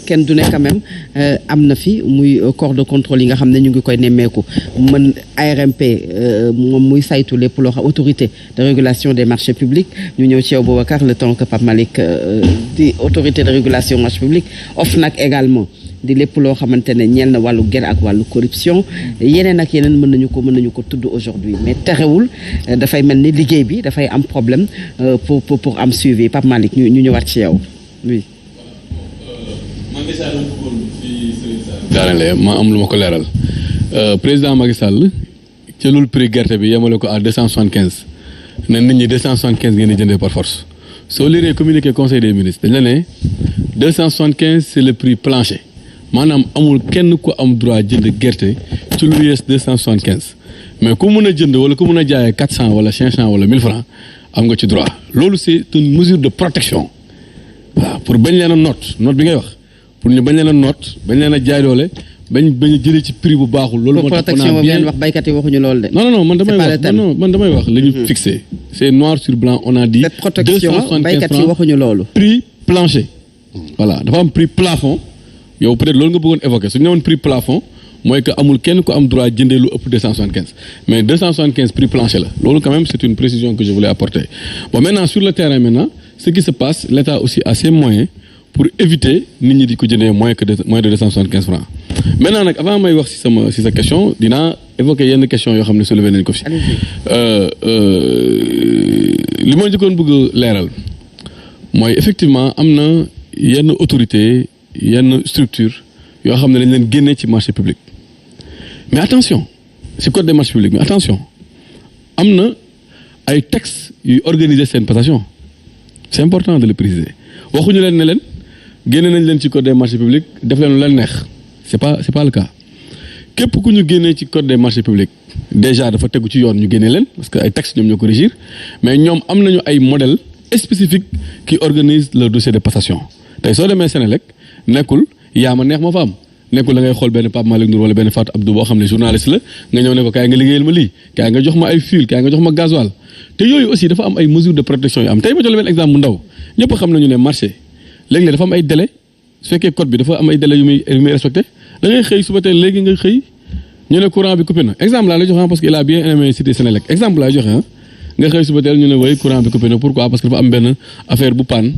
kenn du ne quand même am na fi muy corps de contrôle yi nga xam ne ñu ngi koy nemmeeku mën ARMP moom muy saytu lépp loo xam autorité de régulation des marchés publics ñu ñëw ci yow Boubacar le temps que Pape Malick di autorité de régulation marché public OFNAC également di lépp loo xamante ne ñeel na wàllu guerre ak wàllu corruption yeneen ak yeneen mën nañu ko tudd aujourd'hui mais terewul dafay mel ni liggéey bi dafay am problème pour am suivi Pape Malick ñu ñëwaat ci yow oui. daanale ma am lu ma ko leeral président Macky Sall jëlul prix gerte bi yemale ko à 275 ne nit ñi 275 ngeen di jëndee par force soo liree communiqué conseil des ministres dañ la ne 275 c'est le prix plancher maanaam amul kenn ku am droit jënd gerte ci lu yees 275 mais ku mun a jënd wala ku mun a jaayee 400 wala 500 wala 1000 francs am nga ci droit loolu c'est une mesure de protection waaw pour bañ leen a noot bi ngay wax pour ñu bañ leen a noot bañ leen a jaay doole bañ a jëlee ci prix bu baaxul. loolu moo tax protection boobu ngeen wax baykat yi waxuñu loolu de. non man damay wax la ñu fixé c'est noir sur blanc on a dit. cette protection baykat yi waxuñu loolu. prix plancher. voilà dafa am prix plafond yow peut-être loolu nga bëggoon évoquer su ñu newoon prix plafond mooy que amul kenn ku am droit jëndee lu ëpp 275 mais 275 prix plancher la loolu quand même c'est une précision que je voulais apporter bon maintenant sur le terrain maintenant ce qui se passe l'État aussi a ses moyens pour éviter nit ñi di ko jëndee moins de 275 francs maintenant nag avant may wax si sa question dinaa évoquer yenn question yoo xam ne soulevé nañ ko fi li ma njëkkoon bëgg leeral mooy effectivement am na yenn autorité yenn structure yoo xam ne dañ leen génnee ci marché public mais attention ci code des marchés publics mais attention am na ay textes yuy organiser seen passation c'est important de le préciser waxuñu leen ne leen génne nañ leen ci code des marchés publics def leen lu leen neex c'est pas le cas képp ku ñu génnee ci code des marchés publics déjà dafa tegu ci yoon ñu génne leen parce que ay textes ñoom ñoo ko régir mais ñoom am nañu ay modèles spécifiques qui organisent leur dossier de passation tey soo demee Sénélec nekkul yaa ma neex ma fa am nekkul da ngay xool benn Pape Malick Ndour wala benn Fatou Abdou boo xam ne journaliste la nga ñëw ne ko kaay nga liggéeyal ma lii kaay nga jox ma ay fuel kaay nga jox ma gasoil te yooyu aussi dafa am ay mesures de protection yu am tey ma jox la benn exemple bu ndaw ñëpp xam nañu ne marché léegi-léeg dafa am ay délai su fekkee code bi dafa am ay délai yu muy respecté da ngay xëy suba teel léegi nga xëy ñu ne courant bi coupé na exemple laa la joxe parce que il a bien aimé cité Sénélec exemple laa joxe nga xëy suba teel ñu ne way courant bi coupé na pourquoi parce que dafa am benn affaire bu panne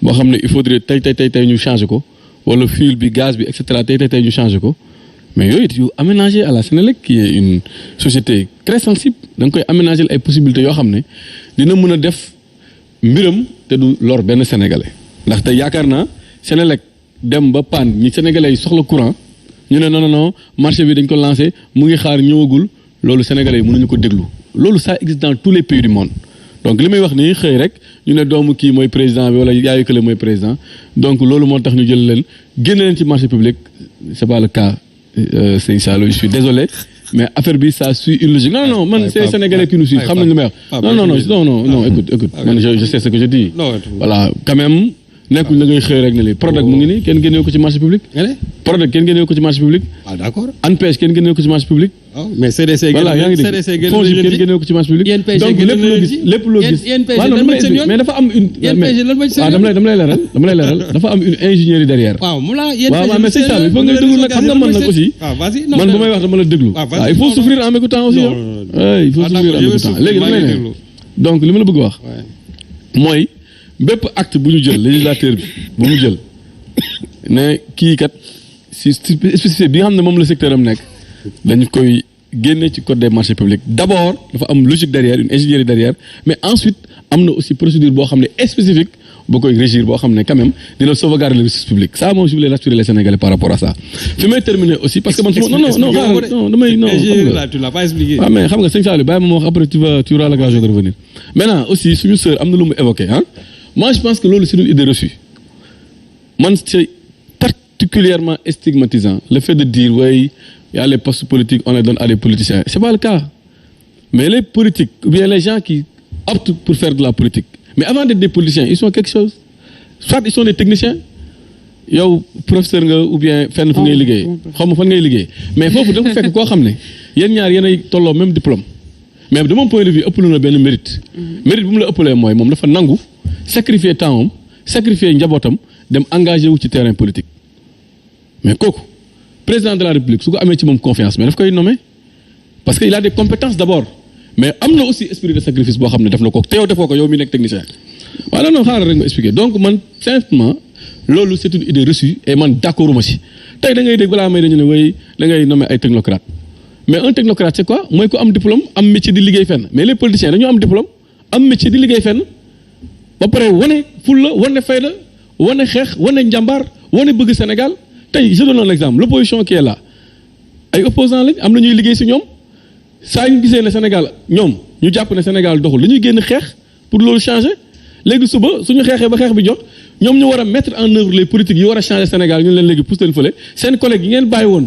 boo xam ne il faudrait tey ñu changer ko wala fuel bi gaz bi et cetera tey ñu changer ko mais yooyu yu aménager à la Sénélec qui est une société très sensible da nga koy aménager ay possibilités yoo xam ne dina mën a def mbiram te du lor benn sénégalais ndax tey yaakaar naa Sénélec dem ba panne ñi sénégalais yi soxla courant ñu ne non marché bi dañ ko lancé mu ngi xaar ñëwagul loolu sénégalais yi mënuñu ko déglu loolu ça existe dans tous les pays du monde donc li may wax nii xëy rek ñu ne doomu kii mooy président bi wala yaayu kële mooy président donc loolu moo tax ñu jël leen génne leen ci marché public c'est pas le cas c'est Salo je suis désolé mais affaire bi ça suit une logique non man c'est sénégalais qui nous suivent xam nañ lu may wax non écoute man je sais ce que je dis voilà quand même nekkul da ngay xëy rek ne li Prodac mu ngi nii kenn génneewu ko ci marché public Prodac kenn génneewu ko ci marché public d'accord ANPEJ kenn génneewu ko ci marché public mais CDC voilà yaa ngi dégg FONGIP kenn génneewu ko ci marché public donc lépp loo gis mais dafa am une dama lay leeral dafa am une ingénierie derrière waaw mais c'est ça il faut nga déglu nag xam nga man nag aussi man bu may wax dama la déglu waaw il faut souffrir en m'écoutant aussi il faut souffrir en m'écoutant léegi dama lay ne donc li ma la bëgg wax mooy bépp acte bu ñu jël législateur bi bu mu jël ne kii kat si spécificité bi nga xam ne moom la secteur am nekk dañ koy génne ci code des marchés publics d'abord dafa am logique derrière une ingénierie derrière mais ensuite am na aussi procédure boo xam ne spécifique boo koy régir boo xam ne quand même dina sauvegarder les ressources publiques ça moom je voulais rassurer les Sénégalais par rapport à ça fi may terminer aussi parce que man tu l'as pas expliqué waaw mais xam nga sëñ Saliou bàyyi ma wax après tu auras l'occasion de revenir maintenant aussi suñu sœur am na lu mu évoqué moi je pense que loolu c'est une idée reçue man c'est particulièrement stigmatisant le fait de dire oui il y a les postes politiques on les donne à des politiciens c'est pas le cas mais les politiques ou bien les gens qui optent pour faire de la politique mais avant d'être des politiciens ils sont quelque chose soit ils sont des techniciens yow professeur nga ou bien fenn fu ngay liggéey xaw ma fan ngay liggéey mais foofu dafa fekk koo xam ne yéen ñaar yéen ay tolloo même diplôme mais de mon point de vue ëpp na benn mérite bu mu la ëppalee mooy moom dafa nangu sacrifier temps am sacrifier njabootam dem engagé wu ci terrain politique mais kooku président de la république su ko amee ci moom confiance mais daf koy nommer parce que il a des compétences d'abord mais am na aussi esprit de sacrifice boo xam ne def na ko te yow defoo ko yow mi nekk technicien waaw non xaaral rek ma expliquer donc man simplement loolu c'est une idée reçue et man d'accord ma si tey da ngay dégg balaa may dañu ne way da ngay nommer ay technocrate mais un technocrate c'est quoi mooy ko am diplôme am métier di liggéey fenn mais les politiciens dañoo am diplôme am métier di liggéey fenn ba pare wane fulla wane fayda wane xeex wane njàmbaar wane bëgg Sénégal tey je donne un exemple l'opposition qui est là ay opposants lañ am na ñuy liggéey si ñoom saa ñu gisee ne Sénégal ñoom ñu jàpp ne Sénégal doxul dañuy génn xeex pour loolu changer léegi suba suñu xeexee ba xeex bi jot ñoom ñu war a mettre en œuvre les politiques yi war a changer Sénégal ñu leen léegi pousse leen fële seen collègues yi ngeen bàyyi woon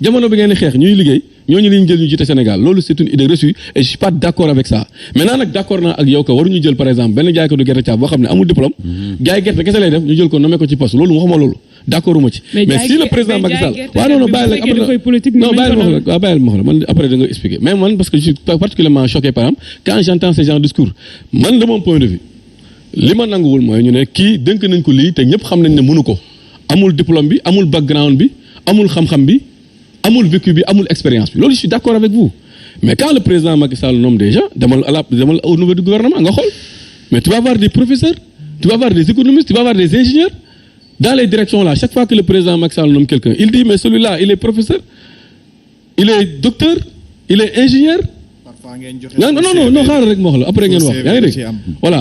jamono bi ngeen di xeex ñuy liggéey ñooñu li ñu jël ñu jiite Sénégal loolu c'est une idée reçue et je suis pas d'accord avec ça maintenant nag d'accord naa ak yow que waruñu jël par exemple benn jaaykatu gerte caaf boo xam ne amul diplôme jaay gerte kese lay def ñu jël ko nommé ko ci poste loolu waxuma loolu d'accord uma ci mais si le président Macky Sall waaw non non bàyyi la non bàyyi ma wax la waaw bàyyi ma wax la man après da nga expliquer mais man parce que je suis particulièrement choqué par exemple quand j'entends ces genres de discours man de mon point de vue li ma nanguwul mooy ñu ne kii dénk nañ ko lii te ñëpp xam nañ ne mënu ko amul diplôme bi amul background bi amul xam-xam bi amul vécu bi amul expérience bi loolu je suis d'accord avec vous mais quand le président Macky Sall nomme des gens demal au niveau du gouvernement nga xool mais tu vas avoir des professeurs tu vas avoir des économistes tu vas avoir des ingénieurs dans les directions là chaque fois que le président Macky Sall nomme quelqu'un il dit mais celui-là il est professeur il est docteur il est ingénieur non xaaral rek ma wax la après ngeen wax yaa ngi dégg voilà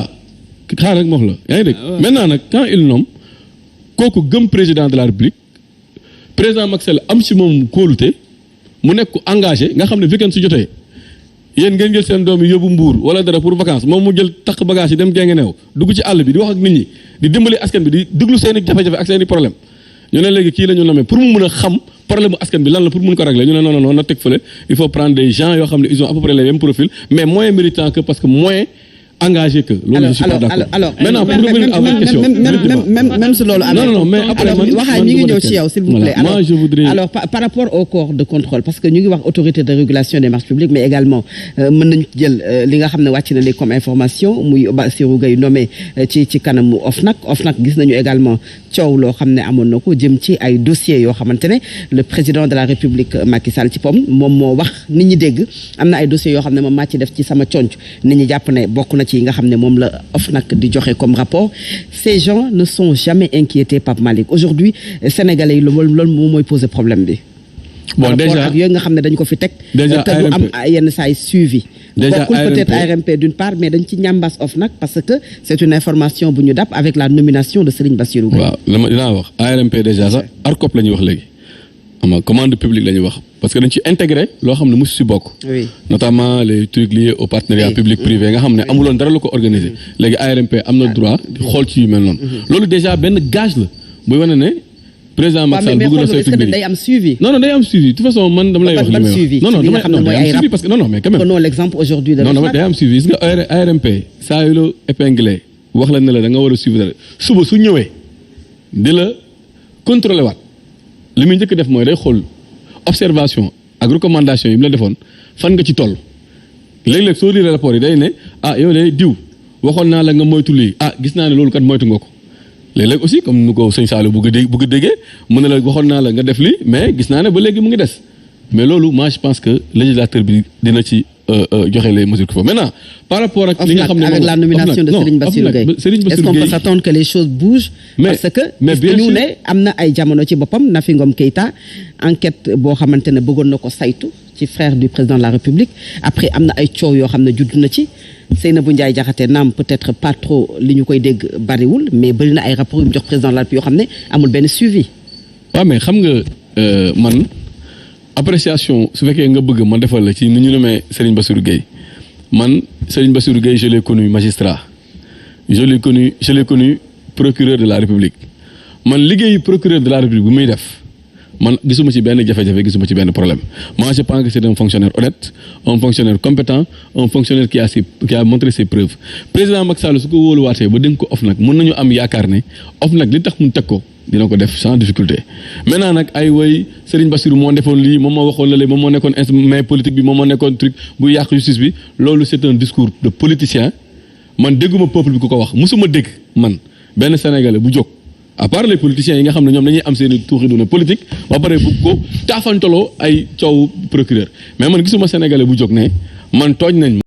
xaaral rek ma wax la yaa ngi dégg maintenant nag quand il nomme kooku gëm président de la République président Macky Sall am ci moom kóolute mu nekk ku engagé nga xam ne weekend su jotee yéen ngeen jël seen doom yi yóbbu Mbuur wala dara pour vacances moom mu jël takk bagage yi dem Guinguinéo dugg ci àll bi di wax ak nit ñi di dimbali askan bi di déglu seen i jafe-jafe ak seen i problème ñu ne léegi kii la ñu nommé pour mu mun a xam problème mu askan bi lan la pour mun ko régler ñu ne non na teg fële il faut prendre des gens yoo xam ne ils ont à peu près les mêmes profils mais moins méritants que parce que moins engagé que loolu je suis pas d'accord maintenant pour revenir à votre question même si loolu non mais après waxaay ñu ngi ñëw ci yow s'il vous plaît moi je voudrais alors par rapport au corps de contrôle parce que ñu ngi wax autorité de régulation des marchés publics mais également mën nañu jël li nga xam ne wàcc na léegi comme information muy Bassirou Gueye nommé ci kanamu OFNAC gis nañu également coow loo xam ne amoon na ko jëm ci ay dossiers yoo xamante ne le président de la République Macky Sall ci pom moom moo wax nit ñi dégg am na ay dossiers yoo xam ne moom maa ci def ci sama conc nit ñi jàpp ne bokk na ci nga xam ne moom la OFNAC di joxe comme rapport ces gens ne sont jamais inquiétés Pape Malick aujourd'hui sénégalais yi loolu moom mooy poser problème bi bon déjà ak yooyu nga xam ne dañ ko fi teg te du am yenn saa yi suivi bokkul peut-être ARMP d'une part mais dañ ci ñambaas OFNAC parce que c'est une information bu ñu dàpp avec la nomination de Serigne Bassirou Gueye waaw dinaa wax ARMP déjà sax ARCOP la ñuy wax léegi ama commande publique la ñuy wax parce que dañ ci intégré loo xam ne mosu si bokk notamment les trucs liés au partenariat public privé nga xam ne amuloon dara la ko organiser léegi ARMP am na droit di xool ci yu mel noonu loolu déjà benn gage la buy wane ne président Macky Sall bëgg na saytu mbir yi day am suivi non day am suivi de toute façon man dama lay wax li may wax non day am suivi parce que non mais quand même prenons l'exemple aujourd'hui de non day am suivi gis nga ARMP saa yu la épinglé wax la ne la da nga war a suivre suba su ñëwee di la contrôler waat li muy njëkk def mooy day xool observation ak recommandation yi mu la defoon fan nga ci toll léeg-léeg soo lire rapport yi day ne yow de diw waxoon naa la nga moytu lii gis naa ne loolu kat moytu nga ko léeg-léeg aussi comme nu ko sëñ Saalum bëgg a déggee mën na la waxoon naa la nga def lii mais gis naa ne ba léegi mu ngi des mais loolu moi je pense que législateur bi dina ci joxe les mesures qu'il faut maintenant par rapport ak li nga xam ne avec la nomination de Serigne Bassirou Gueye est-ce qu'on peut s'attendre que les choses bougent parce que ñu ne am na ay jamono ci boppam Nafi Ngom Keïta enquête boo xamante ne bëggoon na ko saytu ci frère du président de la République après am na ay coow yoo xam ne judd na ci Seynabou Ndiaye Diakhaté naam peut-être pas trop li ñu koy dégg bariwul mais bëri na ay rapports yu mu jox président de la République yoo xam ne amul benn suivi waaw mais xam nga man appréciation su fekkee nga bëgg ma defal la ci ni ñu nommé Serigne Bassirou Gueye man Serigne Bassirou Gueye je l'ai connu magistrat je l'ai connu procureur de la République man liggéeyu procureur de la République bu muy def man gisuma ci benn jafe-jafe gisuma ci benn problème moi je pense que c'est un fonctionnaire honnête un fonctionnaire compétent un fonctionnaire qui a montré ses preuves président Macky Sall su ko wóoluwaatee ba dénk ko OFNAC mën nañu am yaakaar ne OFNAC li tax mu teg ko dina ko def sans difficulté maintenant nag ay woy Serigne Bassirou moo defoon lii moom moo waxoon la léegi moom moo nekkoon mais politique bi moom moo nekkoon truc bu yàq justice bi loolu c'est un discours de politicien man dégguma peuple bi ku ko wax musuma dégg man benn sénégalais bu jóg à part les politiciens yi nga xam ne ñoom dañuy am seen i tuuxi duna politique ba pare bëgg ko taafantaloo ay coow procureur mais man gisuma sénégalais bu jóg ne man tooñ nañ